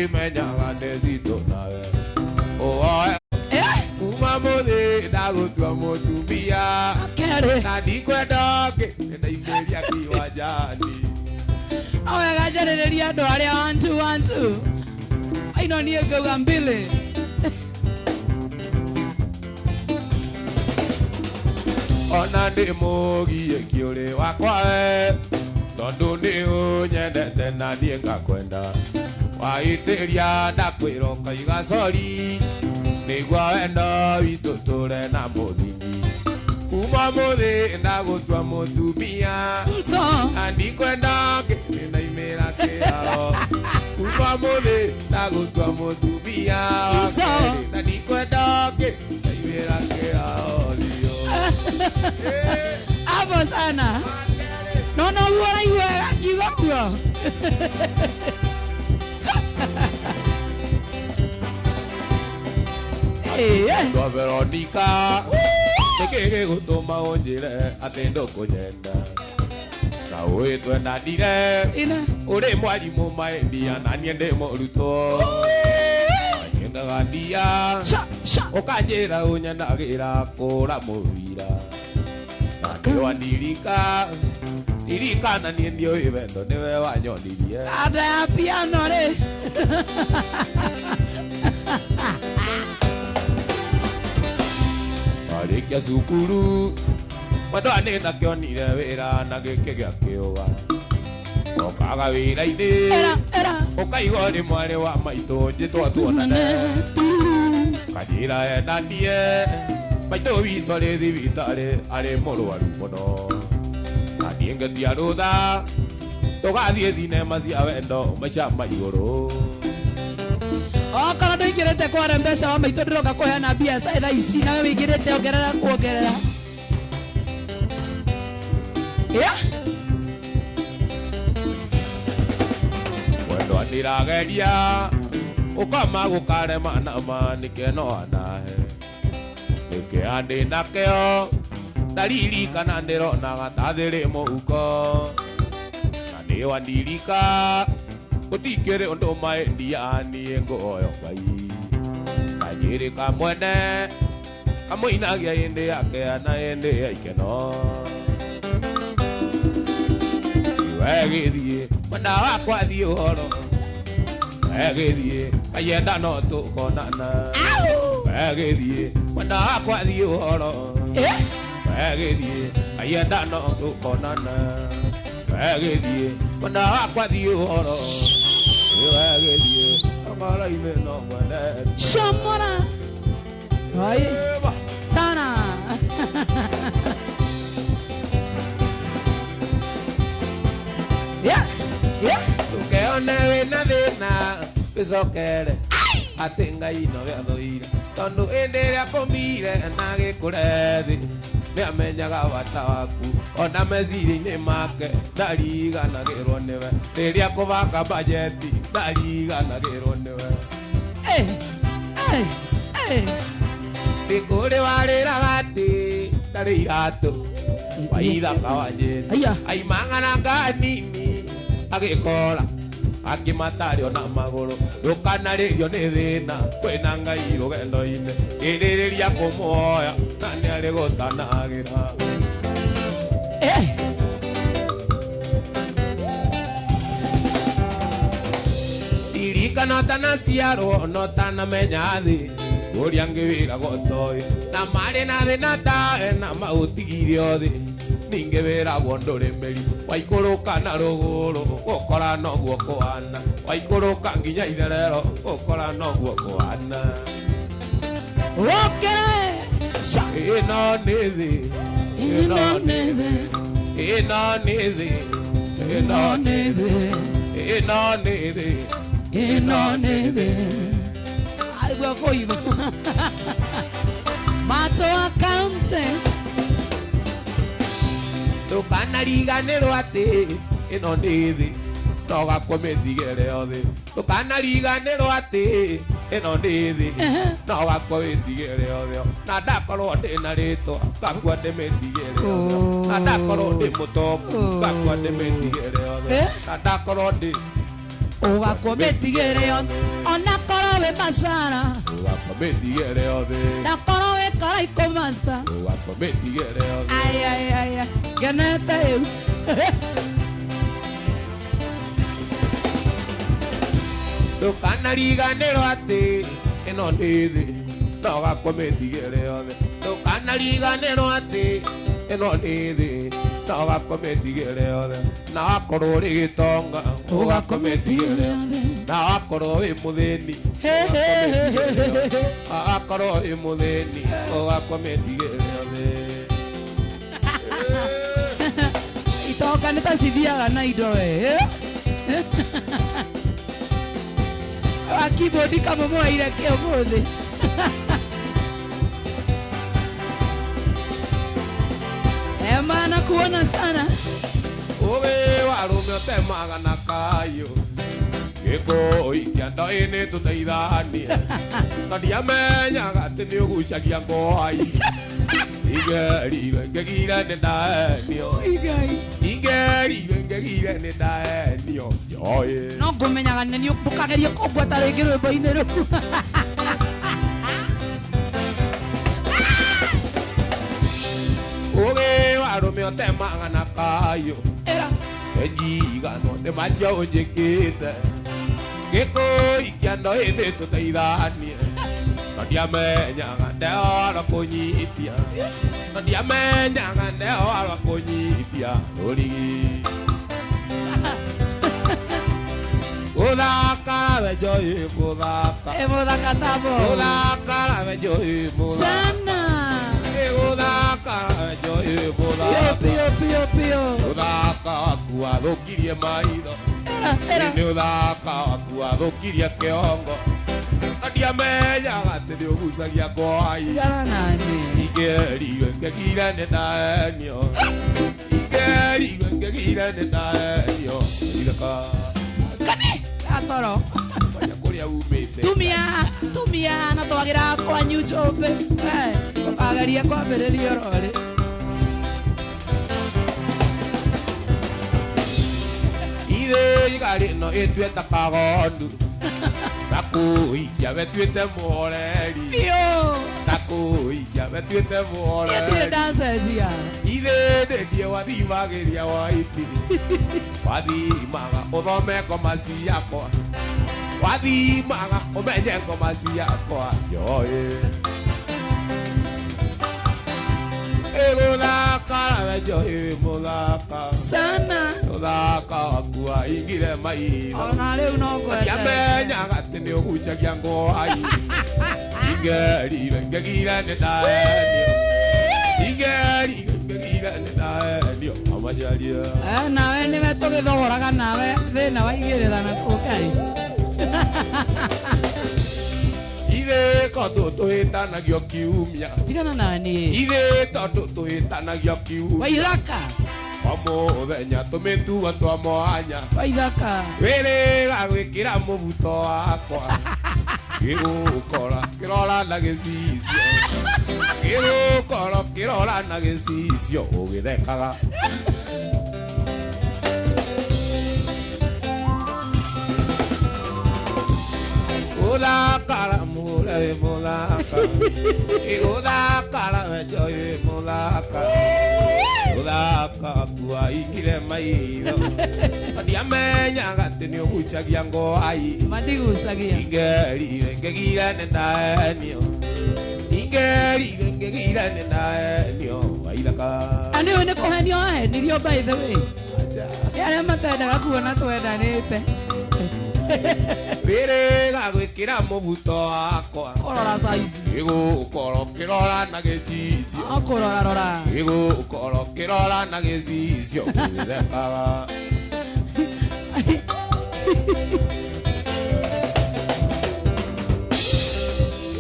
Ndimenyaga ndĩ citũ nawe. Ũoe kuma mũthĩ ndagũtua mũtumia. Kerĩ. Na ndikwenda ũngĩ nĩndaimĩria kiwanjani. Wega njarĩrĩria andũ arĩa 1 2 1 2. Aino niĩ ngauga mbili. Ona ndĩ mũgiĩ kĩũrĩ wakwa we, tondũ nĩ ũnyendete na niĩ ngakwenda. Waitĩria ndakwĩra ũkaiga sori, nĩguo wendo witũ tũre na mũthingi. Kuma mũthĩ ndagũtua mũtumia. Mso. Na ndikwenda ũngĩ nĩndaimĩra kĩharo. Kuma mũthĩ ndagũtua mũtumia wa Mso. kerĩ, na ndikwenda ũngĩ ndaimĩra kĩharo. Hapo sana. No no ũguo ũraigua ngiuga ũguo. Twa Veronica, nĩkĩ gĩgũtũma ũnjĩre atĩ ndũkũnyenda? Na ũĩ twendanire, Ina. ũrĩ mwarimũ maendia na niĩ ndĩ mũrutwo. Wanyendaga ndia, Sha sha. ũkanjĩra ũnyendagĩra kũra mũbira. Na nĩwandirika, ririkana niĩ ndiũĩ wendo nĩwe wanyonirie. Ada ya piano rĩ. Warĩkia cukuru mwendwa nĩ ndakĩonire wĩra na gĩkĩ gĩa kĩũga. Okaga wĩra-inĩ Era era. ũkaigua nĩ mwarĩ wa maitũ njĩtwo tuonane. Kanjĩra endanie maitũ witũ arĩ thibitarĩ arĩ mũrwaru mũno. Na niĩ ngetia rũtha tũgathiĩ thinema cia wendo maica ma igũrũ. Okorwo ndũingĩrĩte kware mbeca wa maitũ ndĩroka kũheana mbia thaa ici nawe wĩingĩrĩte ongerera kuongerera. Yeah. Mwendwa ndĩrageria ũkama gũkarema nama nĩkĩo no anahe nĩkĩ andĩ nakĩo ndaririkana ndĩronaga ta thĩrĩ mũhuko na nĩwandirika gũtikĩrĩ ũndũ maendia niĩ ngũhoyo Ngai kanjĩrĩ kamwene kamũinagia hĩndĩ yake na hĩndĩ ya ikeno. Wegĩthiĩ mwena wakwa thiĩ ũhoro, wegĩthiĩ kayenda no tũkonana. Wegĩthiĩ mwena wakwa thiĩ ũhoro, wegĩthiĩ kayenda no tũkonana. Wegĩthiĩ mwena wakwa thiĩ ũhoro, wegĩthiĩ ngoro-inĩ no ngwendete. Shomora. Ai. Sana. Yeah. Yeah. Ndũkeone wĩna thĩna wĩcokere atĩ Ngai nowe athũire tondũ hĩndĩ ĩrĩa akũmbire na agĩkũre thĩ nĩamenyaga bata waku ona meciria-inĩ make ndariganagĩrwo nĩwe rĩrĩa kũbanga bajeti ndariganagĩrwo nĩwe. Ndĩkũrĩ warĩraga atĩ ndarĩ iratũ waithaka wanjĩri aimang'ana nganini agĩkora akĩmatario na magũrũ ndũkanarĩrio nĩ thĩna kwĩna Ngai rũgendo-inĩ kĩrĩrĩria kũmuoya na nĩarĩgũtanagĩra. Ririkana ũtanaciarwo na ũtanamenya thĩ ũrĩa angĩ wĩragwo ũtoĩ na marĩ na thĩna tawe na maũtigire othe ningĩ wĩragwo ndũrĩ mĩri waikũrũka na rũgũrũ gũkora noguo kũhana waikũrũka nginya itherero gũkora noguo kũhana. Ũkĩre. Ĩno nĩ thĩ, ĩno nĩ thĩ, ĩno nĩ thĩ, ĩno nĩ thĩ, ĩno nĩ thĩ, ĩno nĩ thĩ. Aigua kũiba. Mato akaunte. Ndũkanariganĩrwo atĩ ĩno nĩ thĩ no gakua mĩtigĩre othe. Ndũkanariganĩrwo atĩ ĩno nĩ thĩ no gakua wĩtigĩre othe. Na ndakorwo ndĩna rĩtwa ngakua ndĩmĩtigĩre othe. Na ndakorwo ndĩ mũtongu ngakua ndĩmĩtigĩre othe. Na ndakorwo ndĩ Ũgakwo mĩtigĩre othe. Ona korwo wĩ macara. Ũgakwa mĩtigĩre othe. Na korwo wĩ karaikũ master. Ũgakwa mĩtigĩre othe. Ai ai ai ai. Ngenete rĩu. Ndũkanariganĩrwo atĩ ĩno nĩ thĩ no ũgakwa mĩtigĩre othe. Ndũkanariganĩrwo atĩ ĩno nĩ thĩ no ũgakwa mĩtigĩre othe. Na wakorwo ũrĩ gĩtonga ũgakwa mĩtigĩre othe. Na wakorwo wĩ mũthĩni na wakorwo wĩ mũthĩni ũgakwa mĩtigĩre othe. Itonga nĩ ta cithiaga na indo we. Wa keyboard kamũmũheire kĩ ũmũthĩ. Ema nakuona sana. Ũgĩ wa arũme ũtemaga na kayũ gĩkũikia ndo-inĩ tũteithanie na ndiamenyaga atĩ nĩ ũgucagia ngwai. Ingerirwe ngegire nĩ ndaenio. Igai. Ingerirwe ngegire nĩ ndaenio. Yoĩ. No ngũmenyaga nĩ niĩ ndũkagerie kũngweta rĩngĩ rwĩmbo-inĩ rũu. Ũgĩ wa arũme ũtemaga na kayũ. Ĩra. Enjigano nĩ macio ũnjĩkĩte gĩkũikia ndo-inĩ tũteithanie na ndiamenyaga ndehoro kũnyitia na ndiamenyaga ndehoro kũnyitia rũrigi. Gũthakara we Joy mũthaka. Ĩ mũthaka ta bo. Gũthakara we Joy mũthaka. Sana. Ĩ gũthakara we Joy mũthaka. Pio pio pio. Ũthaka waku wathũkirie maitho. Ĩra ĩra. Nĩ ũthaka waku wathũkirie kĩongo na ndiamenyaga atĩ nĩ ũgucagia ngwai. Tigana nani. Ingerirwe ngegire nĩ ndaenio. Ingerirwe ngegire nĩ ndaenio. Ithaka. Kani atoro. Kwanja kũrĩa umĩte. Tumia tumia na twagĩra kwanyu njũmbĩ. Ndũkagerie kwambĩrĩria ororĩ. Ithe igarĩ ĩno ĩtuĩte kagondu. Ndakũikia wetuĩte mũhoreri. Biũ. Ndakũikia wetuĩte Niĩ ndirĩ mũhoreri. ndacenjia. Ithe ndĩndie wathimagĩria waiti. Wathimaga ũthome ngoma ciakwa. Wathimaga ũmenye ngoma ciakwa. Yoĩ. Ĩgũthakara we Joy mũthaka. Sana. Ũthaka waku waingire maitho. Ona rĩu no ngwete. Ndiamenyaga atĩ nĩ ũgucagia ngwai. Ingerirwe ngegire nĩ ndaenio. Ingerirwe ngegire nĩ ndaenio. Amacaria. Nawe nĩwe tũgĩthogoraga nawe thĩna waigĩrĩra na kũ Ngai. Ithe tondũ tũhĩtanagio kiumia. Tigana nani. Ithe tondũ tũhĩtanagio kiumia. Waithaka. O mũthenya tũmĩtuo twa mwanya. Waithaka. Wĩrĩga gwĩkĩra mũbuto wakwa. Gĩgũkora kĩrora na gĩcicio. Gĩgũkora kĩrora na gĩcicio ũgĩthekaga. Gũthakara mũhũre wĩ mũthaka. Gũthakara we Joy wĩ mũthaka. Ũthaka waku waingire maitho. Na ndiamenyaga atĩ nĩ ũgucagia ngwai. Mandigucagia. Ingerirwe ngegire nĩ ndaenio. Ingerirwe ngegire nĩ ndaenio. Waithaka. Na nĩũĩ nĩ kũhenio wahenirio by the way. Acha. Nĩ arĩa matendaga kuona twendanĩte. Wĩrĩga gwĩkĩra mũbuto wakwa. Kũrora size. Gĩgũkorwo kĩrora na gĩcicio. O kũrora rora. Gĩgũkorwo kĩrora na gĩcicio ũgĩthekaga.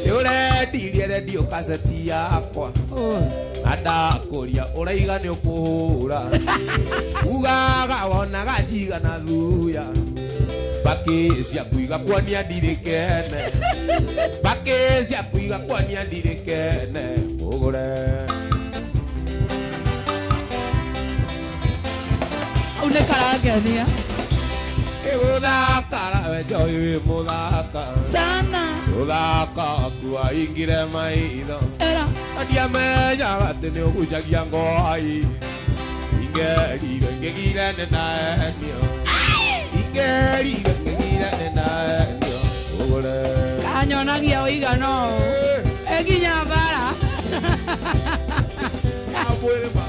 Nĩ ũrendirie redio kaseti yakwa. Na ndakũria ũraiga nĩ ũkũhũra. Ugaga wonaga njiga na thuya. Mbakĩ ciaku igakuonia ndirĩ kene. Mbakĩ ciaku igakuonia ndirĩ kene. Ũgũre. Hau nĩ karangenia. Ĩgũthakara we Joy wĩ mũthaka sana ũthaka waku waingire maitho era ndiamenyaga atĩ nĩ ũgucagia ngoi ingerire ngĩgire nĩ naenio ingerire ngĩgire nĩ naenio ũgũre kanyonagia ũigana ũũ ĩnginya bara Amwĩrĩ ma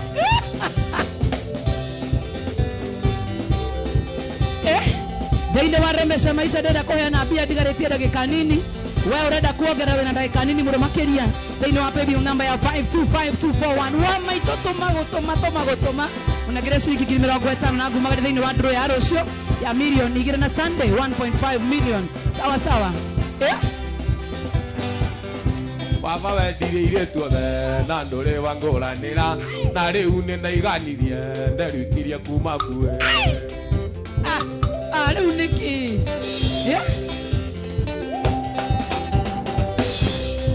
thĩinĩ wa Rembesha Maisha ndĩrenda kũheana mbia ndigarĩtie ndagĩka nini we ũrenda kuongerera wĩna ndagĩka nini mũno makĩria thĩinĩ wa paybill namba ya 525241 wa maitũ tũma gũtũma tũma gũtũma ũnengere ciringi 50,000 na ngumagĩre thĩinĩ wa draw ya rũciũ ya milioni 2 na Sunday 1.5 million sawa sawa Baba wendire irĩtu othe na ndũrĩ wangũranĩra na rĩu nĩ ndaiganirie nderutirie kuma kue rĩu nĩkĩ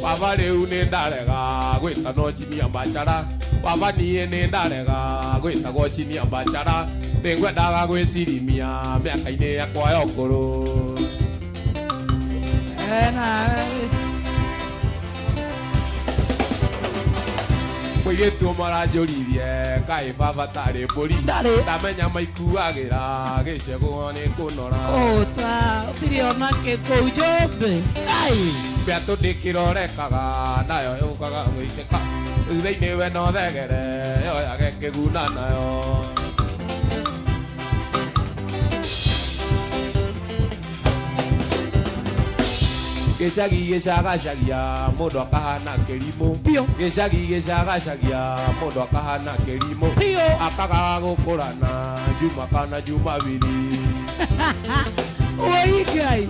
Baba rĩu nĩ ndarega gwĩtanwo chinia machara baba niĩ nĩ ndarega gwĩtagwo chinia machara nĩngwendaga gwĩtirimia mĩaka-inĩ yakwa ya ũkũrũ mũirĩtu ũmwe aranjũririe kaĩ baba tarĩ mbũri ndamenya maikuagĩra gĩcegũ nĩ kũnora ũta ũtirĩ ona kĩ kũu njũmbĩ mĩatũ ndĩkĩrorekaga nayo yũkaga gũitĩka thutha-inĩ we no thegere yoyage kĩguna nayo gĩcagi gĩcagacagia mũndũ akahana kĩrimũ gĩcagi gĩcagacagia mũndũ akahana kĩrimũ akagaga gũkũrana juma kana jumabiri Oi Ngai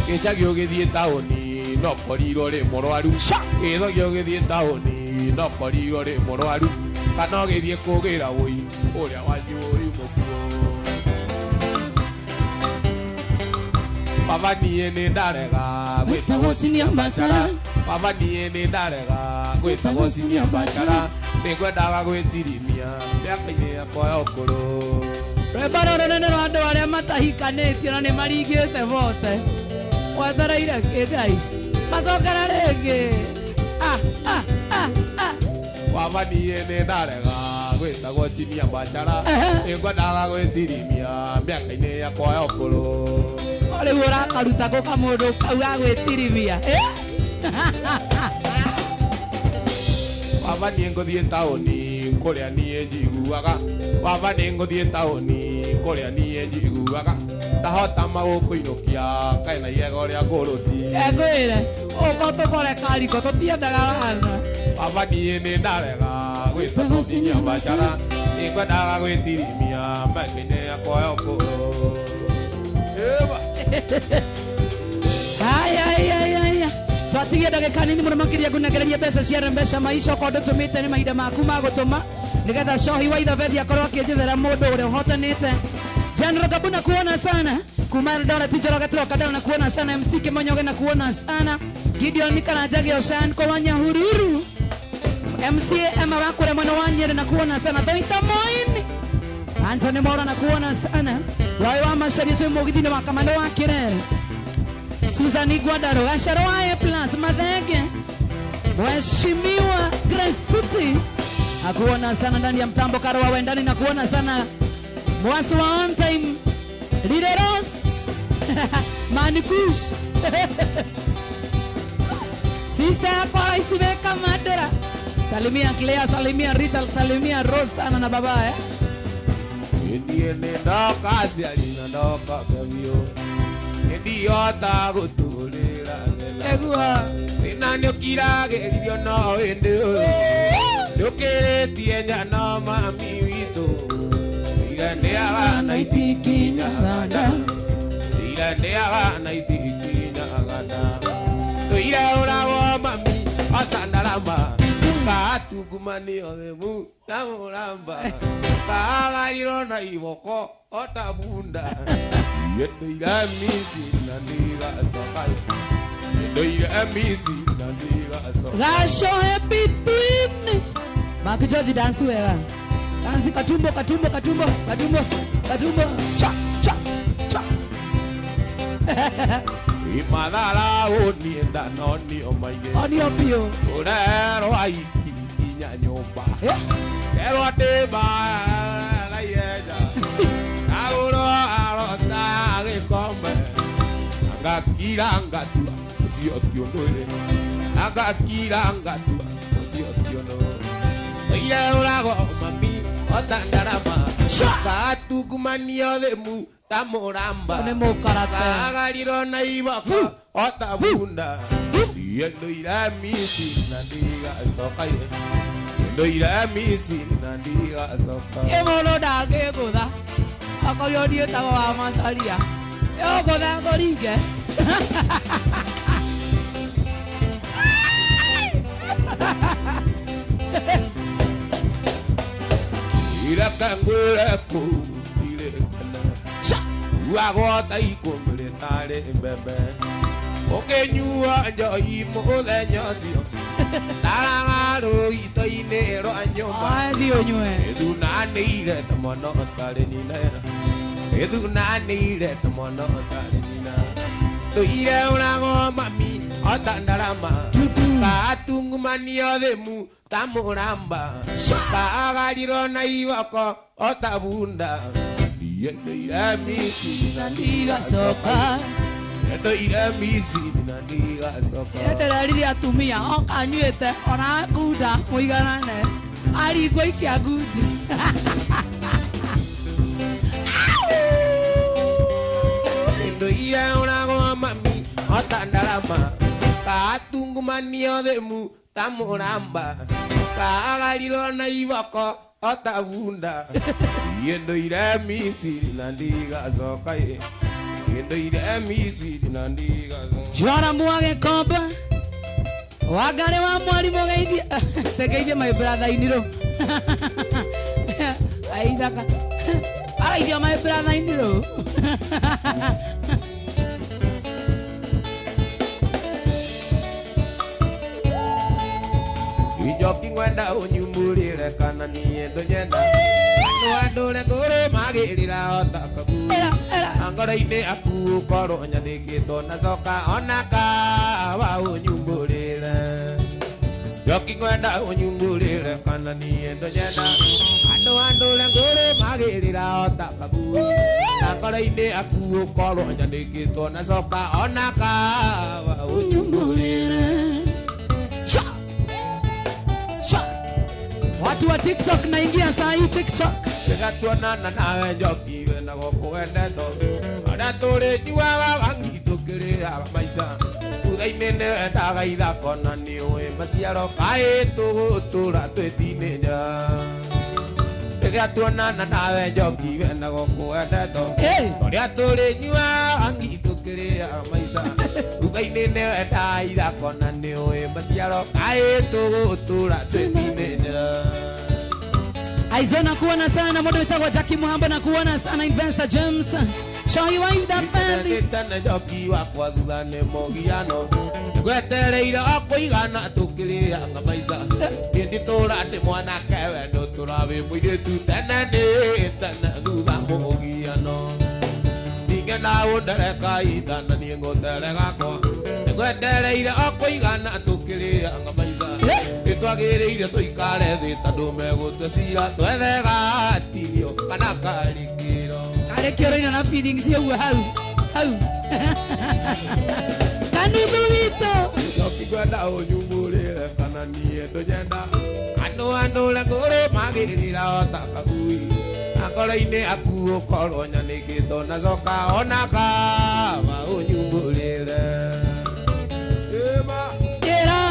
gĩcagi ũgĩthiĩ taũni no korirwo rĩ mũrwaru gĩthagi ũgĩthiĩ taũni no korirwo rĩ mũrwaru kana ũgĩthiĩ kũgĩra wũi ũrĩa wanyu ũrĩ mũkuo Baba niĩ nĩ ndarega gwĩtagwo chinia machara baba niĩ nĩ ndarega gwĩtagwo chinia machara nĩngwendaga gwĩtirimia mĩaka-inĩ yakwa ya ũkũrũ rwĩmbo rũrũ nĩ rwa andũ arĩa matahikanĩtio na nĩ maringĩte bote wetereire kĩ Ngai macokera rĩngĩ Baba niĩ nĩ ndarega gwĩtagwo chinia machara nĩngwendaga gwĩtirimia mĩaka-inĩ yakwa ya ũkũrũ rĩu ũrakaruta kũ kamũndũ kau ga gwĩtirimia Baba niĩ ngũthiĩ taũni kũrĩa niĩ njiguaga baba nĩ ngũthiĩ taũni kũrĩa niĩ njiguaga ndahota magũkũinũkia kaĩ na igego rĩa ngũrũti ngwĩre ũko tũkore kariko tũtiendaga wana baba niĩ nĩ ndarega gwĩtagwo chinia machara nĩngwendaga gwĩtirimia mĩaka-inĩ yakwa ya ũkũrũ Haya haya haya twatigie ndagĩka nini mũno makĩria ngũnengereria mbeca cia Rembesha Maisha okorwo ndũtũmĩte nĩ mahinda maku ma gũtũma nĩgetha Cohi wa Ithabethi akorwo akĩnjethera mũndũ ũrĩa ũhotanĩte General Gabuna kuona sana kuma Eldoret Njoroge Trokadero na kuona sana MC Kimonyoge na kuona sana Gideon Karanja Gĩocan kwa Nyahururu MC Emma wakũrĩa mwena wa Nyeri na kuona sana Thoita Moini Anthony Mora na kuona sana Roy wa Macharia twĩ mũgithi-inĩ wa Kamande wa Kĩrere Susan Igwadaro Gacaro wa A plus Mathenge Mheshimiwa Grace City akuona sana ndani ya mtambo Karo wa Wendani na kuona sana Mwasi wa on time Lideros Manikush Sister kwa Isimeka Madera salimia Claire salimia Rita salimia Rose ana na baba Niĩ nĩ ndoka ciari na ndoka biũ ndiota gũtũrĩra Egua thĩna nĩ ũkiragĩrĩrio no ĩndĩ nĩũkĩrĩtie nyana mami witũ ira ndĩaga na itikinyaga nda ira ndĩaga na itikinyaga nda tũire ũragwo mami ota ndarama katungumanio themu na mũramba kaagarirwo na iboko ota bunda ndoire misi na ndigacoka ndoire misi na ndigacoka Gacohe between Mark George dance wega Dansi katumbo katumbo katumbo katumbo katumbo cha cha cha. Imadara onienda no ni omaige. Onio bio. Urero aiki inya nyumba. Kero ate ba la yeja. Aguro arota gikombe. Angakira ngatua ucio ti undu. Angakira ngatua ucio ti undu. Ire urago mami otandarama. Katugumania themu ta muramba. Nĩ mũkarate. Kagariro na iboko otabunda. Ndoira misi na ndigacoka. Ndoira misi na ndigacoka. Ĩ mũndũ ndangĩngũtha. Akorio niĩ tagwo wa macaria. Ĩgũtha ngũringe. Irakangura kuu irekana. Wagota ikumire tare mbembe. Ũkĩnyua njohi mũthenya ũcio. Ndaragaru ito-inĩ rwa nyũmba. Athiĩ ũnyue. Ĩthunanĩire ta mwana ũtarĩ nyina. Ĩthunanĩire ta mwana ũtarĩ nyina. Tũire ũrago mami ota ndarama. Katungumania themu ta mũramba. Kagariro na iboko ota bunda. Ndoira misi na ndigacoka. Ndoira misi na ndigacoka. Ndĩrerire atumia oka anyuĩte ona ngunda mũiganane. Aringwo ikia ngundi. Ndoira ũrago mami ota ndarama. Katungumania themu ta mũramba. Kagariro na iboko ota bunda. Ndoira misi na ndigacoka. Ndoira misi na ndigacoka. Jora mwage komba. Wagare wa mwarimu geithie. Tegeithie my brother iniro. Aithaka. Aithia my brother iniro. Njoki ngwenda unyumurire kana niĩ ndũnyenda. Andũ andũre kũrĩ magĩrĩra ota kabu. Ngoro-inĩ aku ũkorwo nyathĩkĩtwo na coka ona kawa ũnyumbũrĩre. Njoki ngwenda ũnyumbũrĩre kana niĩ ndũnyenda. Andũ andũre kũrĩ magĩrĩra ota kabu. Ngoro-inĩ aku ũkorwo nyathĩkĩtwo na coka ona kawa ũnyumbũrĩre. Watu wa TikTok naingia saa hii TikTok. Rĩrĩa tuonana nawe njoki wena gũkũendetwo. Arĩa tũrĩnyuaga bangi tũkĩrĩaga maica. Thutha-inĩ nĩwendaga ithako na nĩũĩ maciaro kaĩ tũgũtũra twĩ tinĩnja. Rĩrĩa tuonana nawe njoki wena gũkũendetwo. Arĩa tũrĩnyuaga bangi tũkĩrĩaga maica. Thutha-inĩ nĩwendaga ithako na nĩũĩ maciaro kaĩ tũgũtũra twĩ tinĩnja. Aizona kuona sana mũndũ wĩtagwo Jackie Muhambo na kuona sana Investor James. Show you why the family. Tene njoki wakwa thutha nĩ mũgiano. Ngwetereire o kũigana tũkĩrĩaga maica. Niĩ nditũra ndĩ mwanake we ndũtũra wĩ mũirĩtu tene nĩ tene thutha mũgiano. Ningĩ na ũndereka itha na niĩ ngũterega kwa. Ngwetereire o kũigana tũkĩrĩaga maica. Nĩtwagĩrĩire tũikare thĩ tondũ megũtua cira twethe gatinio kana karĩkĩro. Karĩkĩro ina na feelings ũguo hau hau. Kanuthu witũ. Njoki ngwenda ũnyumũrĩre kana niĩ ndũnyenda. Andũ andũre kũrĩ magĩrĩra ota kagui. Ngoro-inĩ aku ũkorwo nyanĩkĩtwo na coka ona kawa ũnyumũrĩre. Ĩma. Ĩra.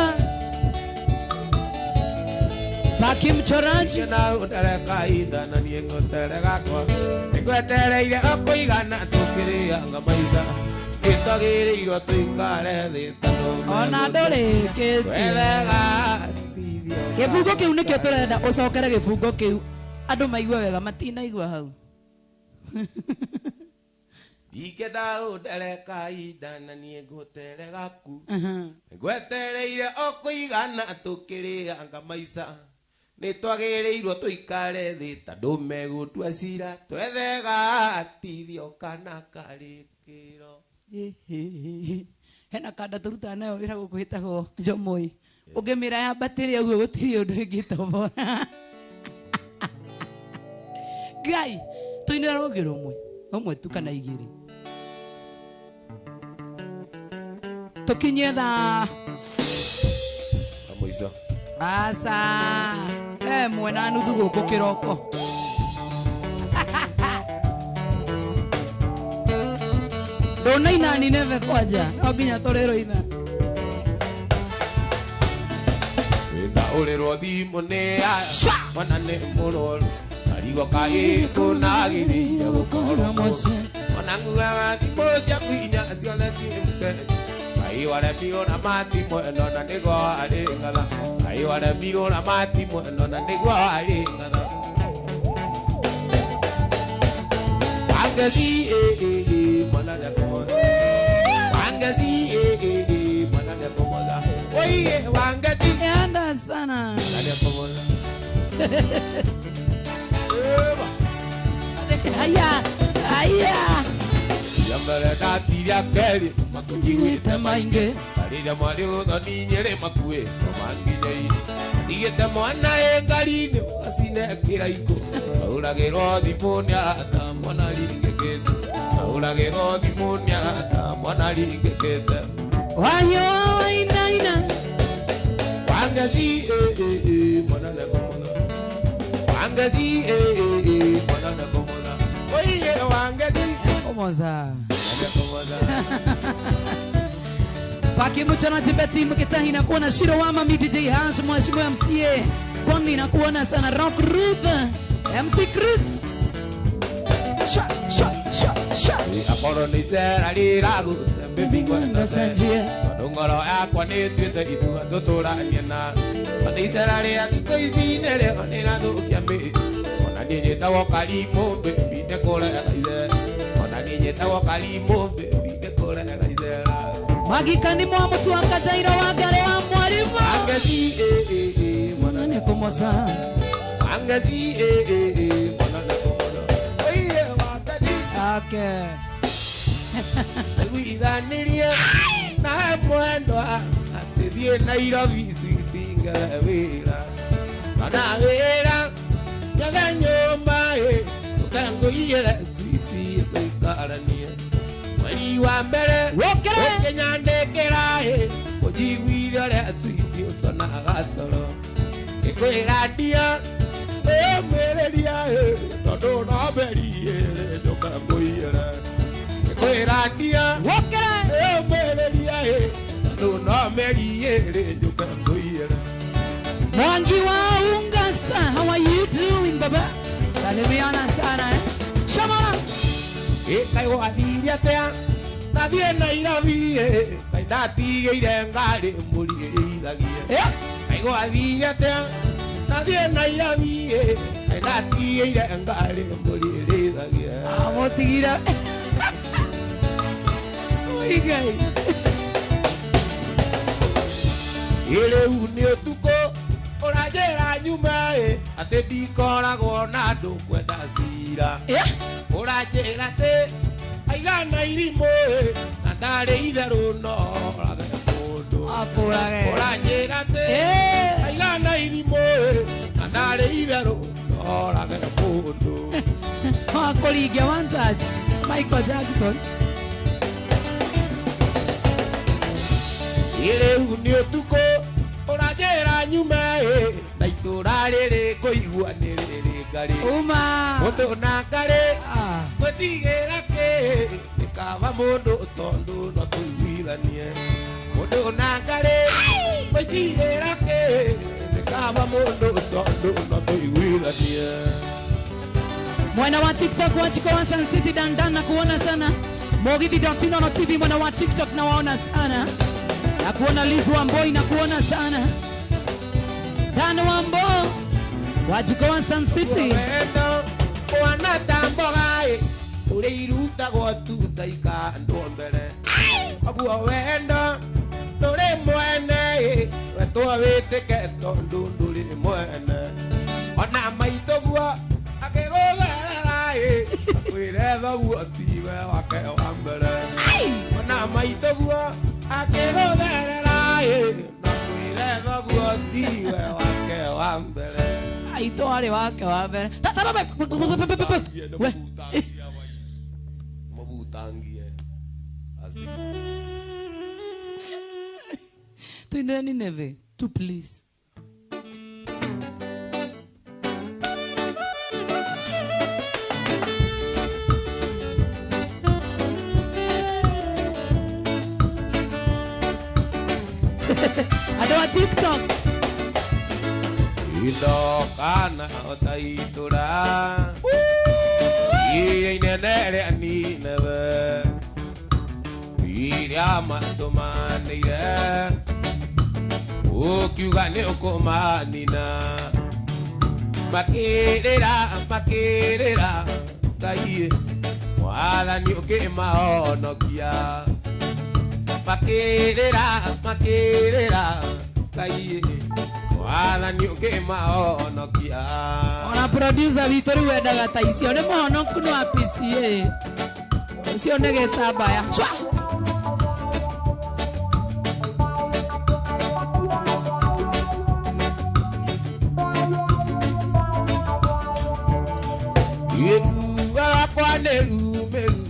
Baki mchoraji. Na ũndereka itha na niĩ ngũterega kwa. Ngwetereire o kũigana tũkĩrĩaga maica. Nĩtwagĩrĩirwo tũikare thĩ tondũ ona ndũrĩkĩtie. Twethe gatinio. Gĩbungo kĩu nĩkĩo tũrenda ũcokere gĩbungo kĩu. Andũ maigue wega matinaigua hau. Ingĩenda ũndereka itha na niĩ ngũterega ku. Ngwetereire o kũigana tũkĩrĩaga maica. Nĩ twagĩrĩirwo tũikare thĩ ta ndũme gũtua cira twethe gatithio kana karĩkĩro. Hena kanda tũrutaga nayo wĩra gũkũ ĩtagwo Njomoi. Ũngĩmĩra yambatĩre ũguo gũtirĩ ũndũ ĩngĩtobora. Ngai, tũinĩra rũngĩ rũmwe. Rũmwe tu kana igĩrĩ. Tũkinyie thaa Mũico. Aca. Ĩmwe na nuthu gũkũ kĩroko. Ndũnaina Nineve kwanja, no nginya tũrĩrũina. Wĩna ũrĩrwo thimũ nĩ aya mwana nĩ mũrwaru karigo kagĩkũnagĩrĩire gũkorwo mũciĩ. Ona nguaga thimũ ciaku inya ciothe ciĩmũke Kai waremirwo na matimũ ĩno na nĩguo arĩ ng'atha. Kai waremirwo na matimũ ĩno na nĩguo arĩ ng'atha. Wangeci mwana nĩekũmotha. Wangeci mwana nĩekũmotha. Oiye Wangeci Enda sana. mwana nĩekũmotha. Eba. Aya, aya. Ya mbere ndatiria kerĩ Makũnjiguĩte maingĩ. Rĩrĩa mwarĩ ũthoni nyĩrĩ makuĩ manginyaire tigĩte mwana ĩ ngari-inĩ ũgacine kĩraikũ ahũragĩrwo thimũ nĩ arata mwana ringĩkĩte ahũragĩrwo thimũ nĩ arata mwana ringĩkĩte. Wayo wainaina. Wangeci mwana nĩekũmotha. Wangeci mwana nĩekũmotha. Oiye Wangeci Kũmoza. mwana nĩekũmotha. Paki mchana Tibeti mkitahi na kuona Shiro wa Mami DJ Hash mhashimu MCA Kwani na kuona sana Rock Ruth MC Chris. Sha sha sha sha. Akorwo nĩ icera rĩragũte mbĩmbi ngwenda Cenjie. Tondũ ngoro yakwa nĩ ĩtuĩte itua tũtũranie na Tondũ icera rĩa thikũ ici nĩrĩo rĩrathũkia mĩĩrĩ. Ona niĩ njĩtagwo Karimũ mbĩmbi nĩ kũrega icera. Ona niĩ njĩtagwo Karimũ mbĩmbi nĩ kũrega icera. Magikani mwa mũtu wa Kajairo wa Ngare wa Mwarimu. Wangeci mwana Nĩ kũmoca. Wangeci mwana nĩekũmotha. Oiye Wangeci. Okay. Nĩguithanĩrie na mwendwa atĩ thiĩ Nairobi sweet wĩra kana wĩra nyethe nyũmba ĩ ũkangũiyĩre sweet tũikaranie mweri wa mbere Wokere. ũkĩnyandĩkĩra ĩ ũnjiguithie ũrĩa sweet ũtonaga toro ngĩkwĩra ndia ĩũmĩrĩria ĩ tondũ no mberi ĩrĩ njũkangũiyĩre ngĩkwĩra ndia Wokere. ĩũmĩrĩria ĩ tondũ no meri ĩrĩ njũkangũiyĩre. Mwangi wa Ungasta, how are you doing baba? Salimiana sana eh. Shamara. Ĩ kaĩ gwathire atĩa ndathiĩ Nairobi ĩ kaĩ ndatigĩire ngari mbũri ĩrĩithagie. Kaĩ gwathire atĩa ndathiĩ Nairobi ĩ kaĩ ndatigĩire ngari mbũri ĩrĩithagie. Amũtigire. Oi Ngai. Ĩ rĩu nĩ ũtukũ ũranjĩra nyume ĩ atĩ ndikoragwo na andũ kwenda cira. Ũranjĩra atĩ aigana irimũ ĩ na ndarĩ itherũ no orage mũndũ. Akũrage. Ũranjĩra atĩ aigana irimũ ĩ na ndarĩ itherũ no orage mũndũ. Akũringia one touch. Michael Jackson. Ĩ rĩu nĩ ũtukũ ũranjĩra nyume ĩ na itũra rĩrĩ ngũigua nĩ rĩrĩ ngarĩ. Uma. Mũndũ na ngarĩ gwĩtigĩra kĩ nĩ kaba mũndũ tondũ no tũiguithanie. Mũndũ na ngarĩ gwĩtigĩra kĩ nĩ kaba mũndũ tondũ no tũiguithanie. Mwana wa TikTok wa Chiko wa Sun City dandan na kuona sana. Mogithi Dotino TV mwana wa TikTok na waona sana. Na kuona Liz Wamboi na kuona sana. Dan Wambo wa Chiko wa Sun City. Wendo mwana tamboga ĩ ũrĩa irutagwo tu taika andũ mbere. Ũguo wendo ndũrĩ mwene ĩ wetwo wĩtĩke tondũ ndũrĩ mwene. Kwĩre thoguo tiwe wake wa mbere. Ona maitũguo akĩgũtherera na kwĩre thoguo tiwe wake wa mbere. Aitũ arĩ wake wa mbere. Tata baba. We. Mũbutangie. Azi. Tuinire Nineve, tu please. Andũ a TikTok. Indokana otaitura. Iye inene rĩa Nineve. Iria matũmanĩire. Ũkiuga nĩ ũkũmanina. Makĩrĩra makĩrĩra Ngai Mwathani ũkĩmahonokia. Makĩrĩra makĩrĩra Ngai Mwathani ũkĩmahonokia. Ona producer witũ rĩu endaga ta icio nĩ mũhonoku nĩ wa PCA. Ũcio nĩ gĩtambaya. Cwa! Iruga rwakwa nĩ rumĩru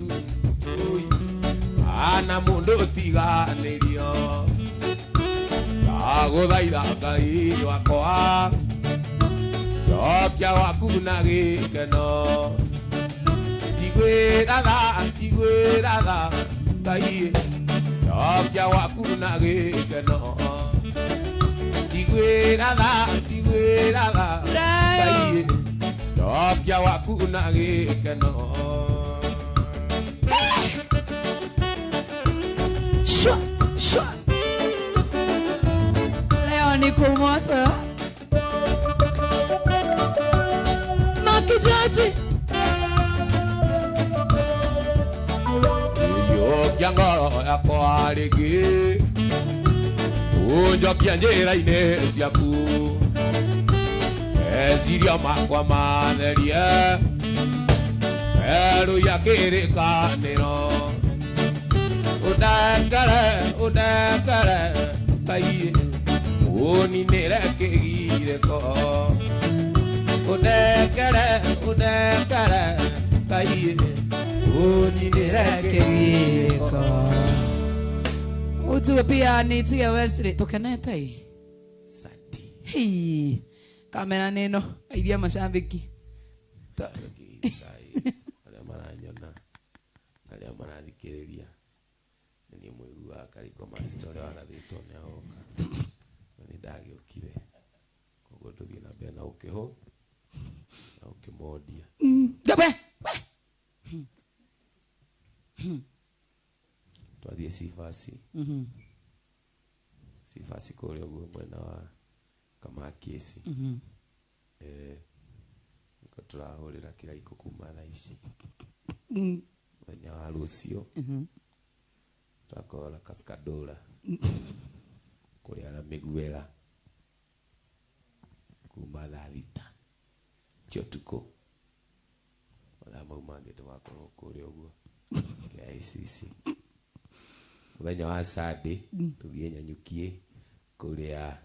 ana mũndũ ũtiganĩrio. Ndagũthaitha Ngai wakwa njokia waku na gĩkeno. Njiguĩra tha njiguĩra tha Ngai njokia waku na gĩkeno. Njiguĩra tha njiguĩra tha Ngai njokia waku na gĩkeno. Shwa, shwa. Leo ni kumoto. Makijaji. Njokia ngoro yakwa rĩngĩ ũnjokia njĩra-inĩ ciaku. Meciria makwa matherie werũiya kĩrĩkanĩro. Ũndekere ũndekere Ngai ũninĩre kĩgirĩko. Ũndekere ũndekere Ngai ũninĩre kĩgirĩko. Utuwe pia nitie Wesley tukenete. Santi. Hii. Kamera neno iria mashabiki. Arĩa maranyona na arĩa marathikĩrĩria nĩ niĩ mũiguaga Kariko Master ũrĩa warathĩtwo nĩ agoka na nĩ ndagĩũkire koguo tũthiĩ na mbere na ũkĩhũ na ũkĩmondia. We, we. Twathiĩ Sifasi. Sifasi kũrĩa ũguo mwena wa Kamakĩci. Nĩko tũrahũrĩra kĩraiko kuma thaa ici. Mũthenya wa rũciũ tũgakorwo na Cascadora kũrĩa na Mĩguera kuma thaa thita cia ũtukũ. Mathaa mau mangĩ tũgakorwo kũrĩa ũguo KICC. Mũthenya wa Sunday tũthiĩ Nyanyukie kũrĩa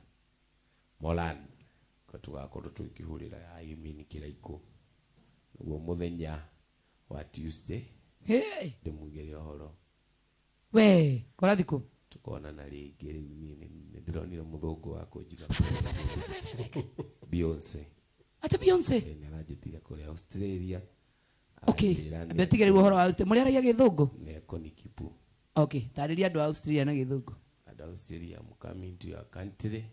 Moran ko tũgakorwo tũkĩhũrĩra Ayumini kĩraiko. Naguo mũthenya wa Tuesday Hey. ndĩmugĩre ũhoro. We, kora thikũ. Tukonana rĩngĩ rĩu niĩ nĩ ndĩronire mũthũngũ wa kũnjiga Beyonce. Ate Beyonce? Nĩ aranjĩtire kũrĩa Australia. Okay. Aranjĩra nĩ Ambe tige rĩu ũhoro wa Australia. Mũrĩaragia gĩthũngũ? Nĩ ekũnikipu. Okay, tarĩria andũ a Australia na gĩthũngũ. Andũ a Australia, I'm coming to your country.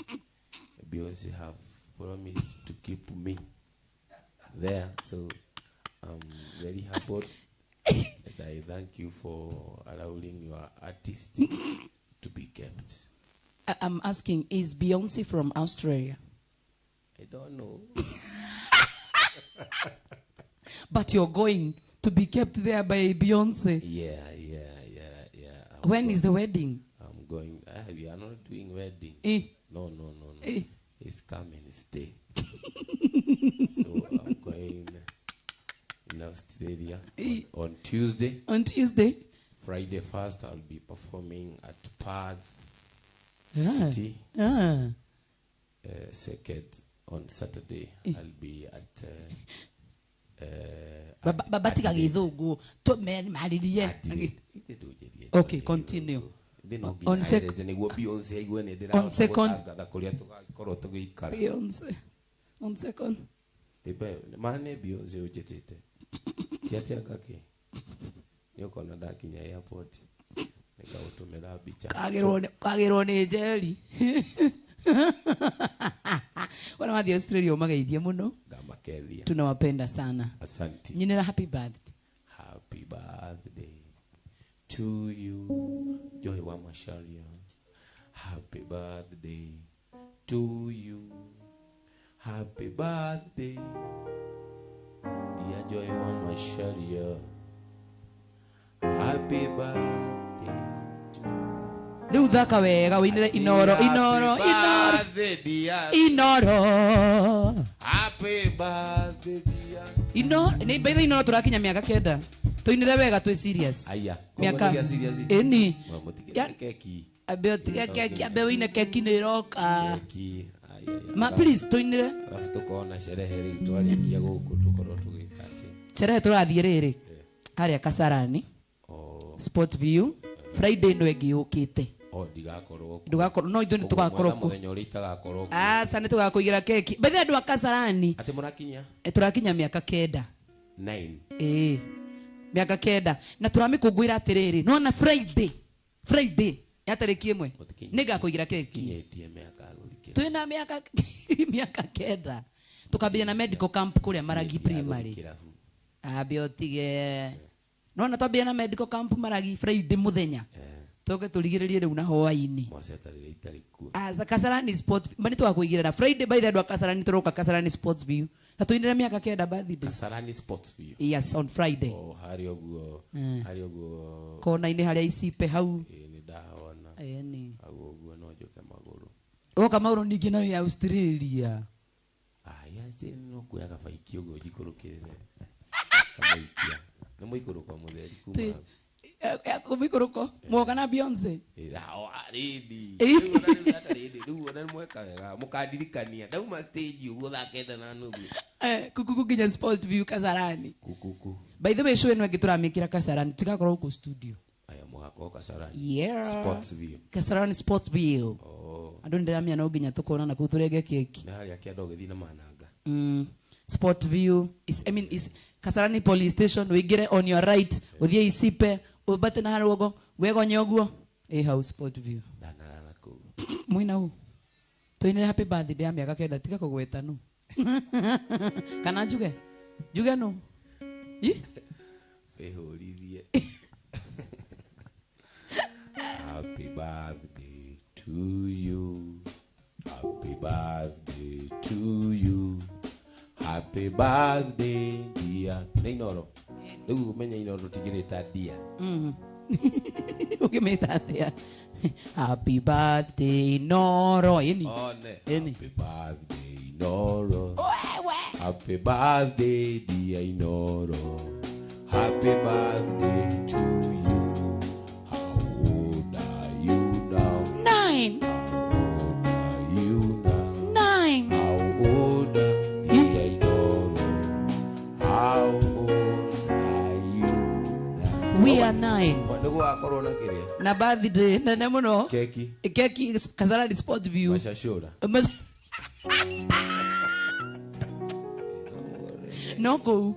Beyonce have promised to keep me there, so I'm very humbled. And I thank you for allowing your artist to be kept. I'm asking, is Beyonce from Australia? I don't know. But you're going to be kept there by Beyonce. Yeah. When is the wedding? I'm going. We are not doing wedding. Eh? No. Eh? It's come and stay. So I'm going. In Australia on Tuesday. On Tuesday. Friday first I'll be performing at Perth City. Second on Saturday I'll be at Baba tiga gĩthũngũ marĩrie. Okay, continue. On second nĩguo Beyonce aigue nĩ On second. ndĩratangatha kũrĩa tũgakorwo tũgĩikara. Beyonce. On second. Ma nĩ Beyonce ũnjĩtĩte. Ti atĩa ngakĩ? Nĩ ũkona ndakinya airport. Nĩngagũtũmĩra mbica. Kagĩrwo nĩ Njeri. Wana wathiĩ Australia ũmageithie mũno. Ngamakethia. Tunawapenda sana. Asante. Nyinĩra happy birthday. Happy birthday to you, Joy wa Macharia. Happy birthday to you. Happy birthday, dear Joy wa Macharia. Happy birthday to you. Rĩu thaka wega wĩinĩre inoro inoro Happy inoro birthday, dear. inoro Happy birthday, dear. ino nĩ baitha inoro tũrakinya mĩaka 9 tũinĩre wega twĩ serious. Aya, Mĩaka koguo serious. ĩni. Mũtigĩre keki. Ambe ũtige keki, ambe wĩine keki nĩ ĩroka. Keki. Aya, aya. Ma please tũinĩre. Alafu tukona sherehe rĩu twarĩkia gũkũ tũkorwo tũgĩka atĩ. Sherehe tũrathiĩ rĩrĩ harĩa Kasarani. Sport View Friday ĩno ĩngĩ yũkĩte. Ndigakorwo kuo. Ndũgakorwo, no ithuĩ nĩ tũgakorwo kuo. Mũthenya ũrĩa itagakorwo kuo. Aca nĩ tũgakũigĩra keki. By the way, andũ a Kasarani. Atĩ mũrakinya? Tũrakinya mĩaka 9. 9. Ĩĩ. Mĩaka 9. Na tũramĩkũngũĩra atĩrĩrĩ. Nĩwona Friday. Friday ya tarĩki 1. Mũtikinyĩtie. Nĩngakũigĩra keki. Kinyĩtie mĩaka gũthikĩra. Twĩna mĩaka 9. Tũkambia na medical camp kũrĩa Maragi Kinyĩtie Primary. gũthikĩra bu. Ambia ũtige. Nĩwona twambia na medical camp Maragi Friday mũthenya. Tũke tũrigĩrĩrie rĩu na hwaĩ-inĩ. Mwacetarĩre itarĩ kuo. Aca Kasarani Sports, ma nĩ tũgakũigĩrĩra Friday by the andũ a Kasarani tũroka Kasarani Sports View. Na tũinĩre mĩaka 9 birthday. Kasarani Sports View. Yes, on Friday. Harĩa ũguo, harĩa ũguo. Kona-inĩ harĩa icipe hau. Ĩĩ, nĩ ndahona. Ĩni. Hau ũguo no njũke magũrũ. Ũgoka magũrũ ningĩ nayo ya Australia. Ya Australia no kuoya gabaiki ũguo njikũrũkĩrĩre. Kamũikia. Nĩ mũikũrũko mũtheri kuma hau. Mũikũrũko? Mwoka na Beyonce? Rĩndĩ. Rĩu ona rĩu ata rĩndĩ, rĩu ona nĩ mweka wega, mũkandirikania. Ndauma stage ũguo thaa 9:30. Kuku nginya Sport View Kasarani. Kukuku. By the way, show ĩno ĩngĩ tũramĩkĩra Kasarani, tigakorwo gũkũ studio. Aya, mũgakorwo Kasarani. Yeah. Sports View. Kasarani Sports View. Andũ nĩndĩramenya no nginya tũkonana kũu tũrenge keki. Nĩ harĩa kĩanda ũgĩthiĩ na mananga. Sport View is, I mean, is Kasarani Police Station. Wĩingĩre on your right, ũthiĩ Isipe, ũmbate na harũgo, wegonye ũguo. Ĩ hau Sport View. Ndanarara kũu. Mwĩna ũ? Tũinĩre happy birthday ya mĩaka 9, tiga kũgweta nũ. Kana njuge? Njuge nũ? Ĩ? Wĩhũrithie. Happy birthday to you. Happy birthday to you. Happy birthday dear. Nĩ Inoro. Rĩu ũmenye Inoro tũtigĩrĩta dear. Ũkĩmĩta atĩa? Happy birthday Inoro. Ĩni. One. Ĩni. Happy birthday Inoro. Wewe. Happy birthday dear Inoro. Happy birthday to you. How old are you now? 9. How old are you now? 9. How old are you, Inoro? How old are you now? We are 9. Nĩguo wakorwo na kĩrĩa? Na birthday nene mũno. Keki. Keki Kasarani Sport View. Macacũra. No kũu.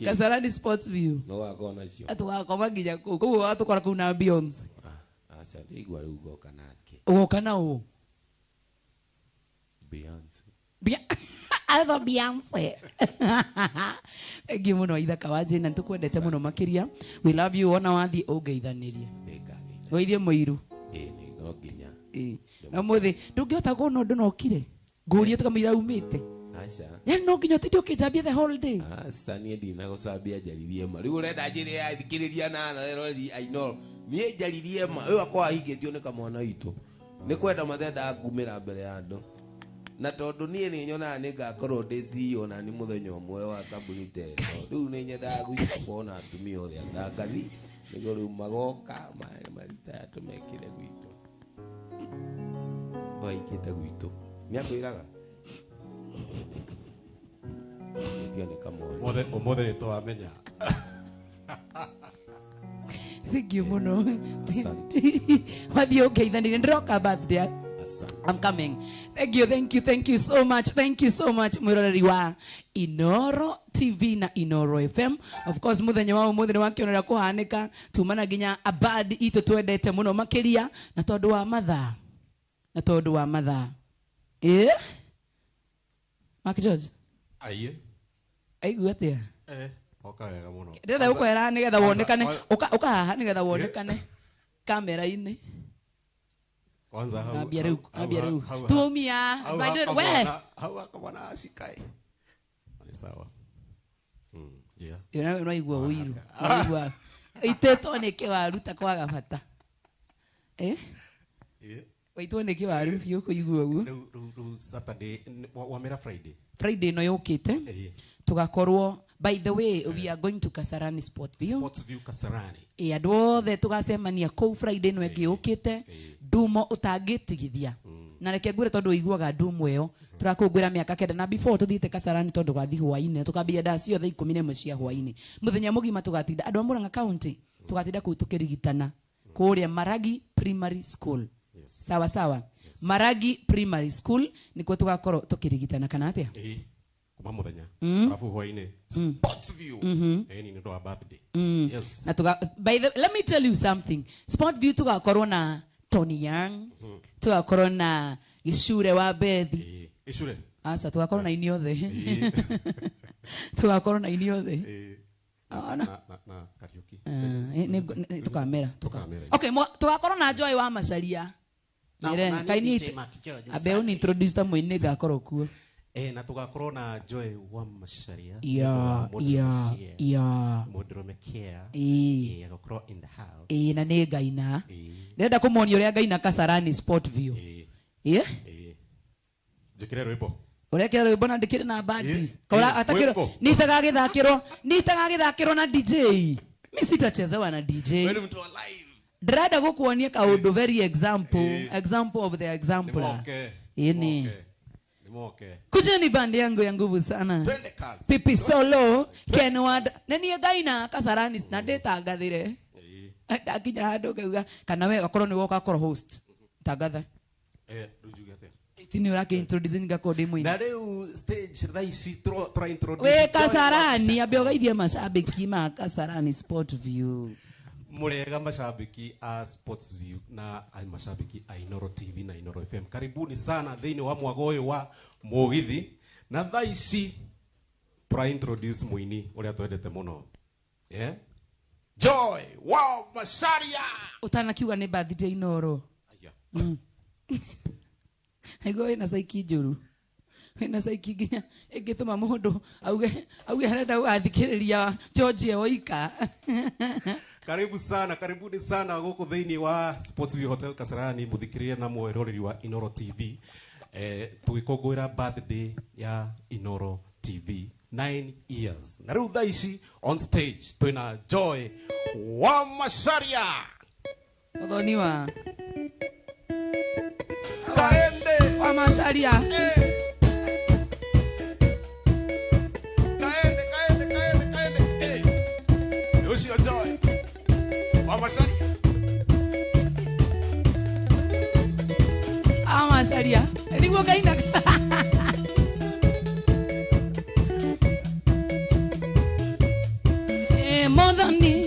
Kasarani Sports View. No wakorwo nacio. Tũgakoma nginya kũu. Koguo watũkora kũu na Beyonce. Aca, ndĩigua rĩu ngoka nake. Ũgoka na ũ? Beyonce. I thought Beyonce. Thank you mũno Ithaka wa Jane, na nĩtũkwendete mũno makĩria. We love you. Wona wathiĩ ũngeithanĩrie. Nĩngageithania. Ngeithie mũiru. Ĩĩ, nĩ no nginya. Ĩĩ. Na ũmũthĩ ndũngĩhota kuona ũndũ na ũkire. Ngũrie tũkamũira umĩte. Aca. Yaani no nginya ũtinde ũkĩnjambia the whole day. Aca, niĩ ndinagũcambia njaririe ma. Rĩu ũrenda njĩre athikĩrĩria na eroreri a Inoro. Niĩ njaririe ma. Ũyũ akwa ahingĩtio nĩ kamwana witũ. Nĩ kwenda mathendaga ngumĩra mbere ya andũ. Na tondu nie ni nyonaga ni ngakorwo ndi CEO na ni muthenya umwe wa kambuni ta ĩno. Riu ni nyendaga gwitũ kuona atumia othe atangathi niguo riu magoka maritaya tumekire gwitũ. Waikite gwitũ. Nĩakwĩraga? Tiga nĩ kamwanya. Ũmũthĩ nĩ twamenya. Thank you muno. Asante. Wathiĩ ũngeithanĩrie ndĩroka birthday. Asante. I'm coming. Thank you, thank you, thank you so much. Thank you so much mwiroreri wa Inoro TV na Inoro FM. Of course muthenya wa umuthi ni wakionera kuhanika tumana nginya abadi itu twendete muno makiria na tondu wa mathaa. Na tondu wa mathaa. Eh? Mark George. Aiye. Aigua atia? Oka wega muno. Ndĩrenda gũkwĩra nĩgetha wonekane. Uka haha nĩgetha wonekane kamera-inĩ. Kwanza hau. Ambia rĩu, ambia rĩu. Tumia. We. Hau akabona ashikai. Ni sawa. Yeah. Yona unaigua ũiru. Unaigua. Itetwo nĩ kĩwaru ta kwaga bata. Eh? Eh. Waitwo nĩ kĩwaru biũ kũigua ũguo. Rĩu Saturday wamera Friday. Friday no yũkĩte. Tugakorwo by the way we are going to Kasarani Sport View. Sports View Kasarani. Andũ othe tugacemania kũu Friday no ĩngĩ yũkĩte. Ndumo ũtangĩtigithia. Na reke ngwĩre tondũ ũiguaga ndumo ĩyo. Tũrakũngũĩra mĩaka 9 na before tũthiĩte Kasarani tondũ gathiĩ hwaĩ-inĩ tũkambia ndaa ciothe 11 cia hwaĩ-inĩ. Mũthenya mũgima tũgatinda andũ a Murang'a County tũgatinda kũu tũkĩrigitana kũrĩa Maragi Primary School. Sawa sawa. Maragi Primary School nĩkuo tũgakorwo tũkĩrigitana kana atĩa? Kuma muthenya. Alafu hwaĩ-inĩ Sports View. Ni ndo wa birthday. Yes. Na tuga by the let me tell you something. Sport View tugakorwo na Tony Young. Tugakorwo na Gicure wa Bethi. Gicure. Asa tugakorwo na ini othe. Tugakorwo na ini othe. Ona na Kariuki. Tukamera. Okay, tugakorwo na Joy wa Macharia. Na kaini abe uni introduce ta mwini ngakorwo kuo. Na tugakorwo na Joy wa Macharia. Yeah. Mũndũrũme care. Agakorwo in the house. Na nĩ ngaina. Ndĩrenda kũmuonia ũrĩa ngaina Kasarani Sport View. Njĩkĩre rwĩmbo. Ũrekĩra rwĩmbo na ndĩkĩrĩ na bandi. Kora atakĩrwo nitagagĩthakĩrwo nitagagĩthakĩrwo na DJ. Mi sitachezewa na DJ. Wewe ni mtu wa live. Ndĩrenda gũkuonia kaũndũ very example, example of the example. Ni. Nimoke. Kuja ni bandi yangu ya nguvu sana. Twende kazi. Pipi Solo, Kenward. Na niĩ ngaina Kasarani na ndĩtangathire. Ndakinya handũ ngauga kana we akorwo nĩwe ũgakorwo host. Tangatha. Rĩu njuge atĩa? Tini ũrake introduce ngakorwo ndĩ mũini. Na rĩu stage thaa ici tũra introduce. We Kasarani ambe ũgeithie macambĩki ma Kasarani Sport View. Murega mashabiki a Sports View na mashabiki a Inoro TV na Inoro FM. Karibuni sana thĩinĩ wa mwago ũyũ wa mũgithi. Na thaa ici tũra introduce mũini ũrĩa twendete mũno. Joy wa Macharia. Ũtanakiuga nĩ birthday Inoro. Aya. Aigua wĩna caiki njũru. Wĩna caiki nginya ĩngĩtũma mũndũ auge arenda gũgathikĩrĩria George oika. Karibu sana, karibuni sana gũkũ thĩinĩ wa Sports View Hotel Kasarani mũthikĩrĩria na mwĩroreri wa Inoro TV. Tũgĩkũngũĩra birthday ya Inoro TV 9 years. Na rĩu thaa ici on stage twĩna Joy wa Macharia. Mũthoni wa Kaende wa Macharia. Kaende kaende kaende kaende. Ũcio Joy wa Macharia. Macharia. Nĩguo ngaina. Mothani